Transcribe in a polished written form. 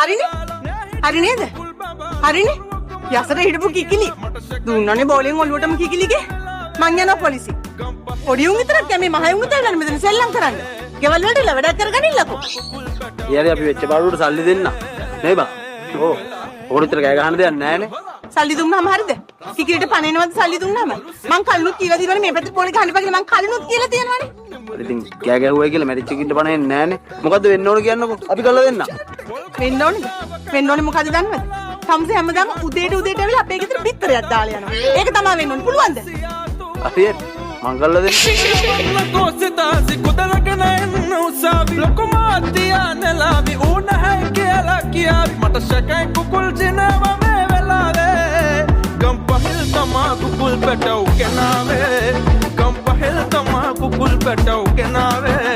හරිනේ? හරි නේද? හරිනේ? යසට හිටපු කිකිලි. දුන්නනේ බෝලෙන් ඔලුවටම කිකිලිගේ. මං යනවා පොලිසි. පොඩි උන් විතරක් නෑ, මේ මහ උන් විතරක් නෑ මෙතන සෙල්ලම් කරන්න. ගෙවල් වලට එලා වැඩක් කරගනින්නකෝ. ඒ හරි, අපි වෙච්ච පාඩුවට සල්ලි දෙන්න. නේ බං? ඔව්. ඕක විතර කෑ ගහන්න දෙයක් නෑනේ. සල්ලි දුන්නාම හරිද? කිකිලිට පණ එනවද සල්ලි දුන්නාම? මං කලිනුත් කියලා තියෙනවනේ මේ පැත්තට පොලේ ගහන්න එපා කියලා, මං කලිනුත් කියලා තියෙනවනේ. හරි, ඉතින් කෑ ගැහුවයි කියලා මැරිච්ච කින්ට පණ එන්නේ නෑනේ. මොකද්ද වෙන්න ඕන කියන්නකෝ. අපි කරලා දෙන්න. වෙන්න ඕනේද? වෙන්න ඕනේ මොකද්ද දන්නවද? තමුසේ හැමදාම උදේට උදේට ඇවිල්ලා අපේ ගෙදර බිත්තරයක් දාලා යනවා. ඒක තමයි වෙන්න ඕනේ. පුළුවන්ද? හරි හරි. මං කරලා දෙන්න. කෝසිතාසි කුදලගෙන එන්න උසාවි, ලොකු මාත්තියා නෙලාවි, ඌ නැහැ කියලා කියාවි. මට සැකයි කුකුල් ජිනව මේ වෙලාවේ. ගම්පහිල් තමා කුකුල් පැටව් ගෙනාවේ. ගම්පහිල් තමා කුකුල් පැටව් ගෙනාවේ.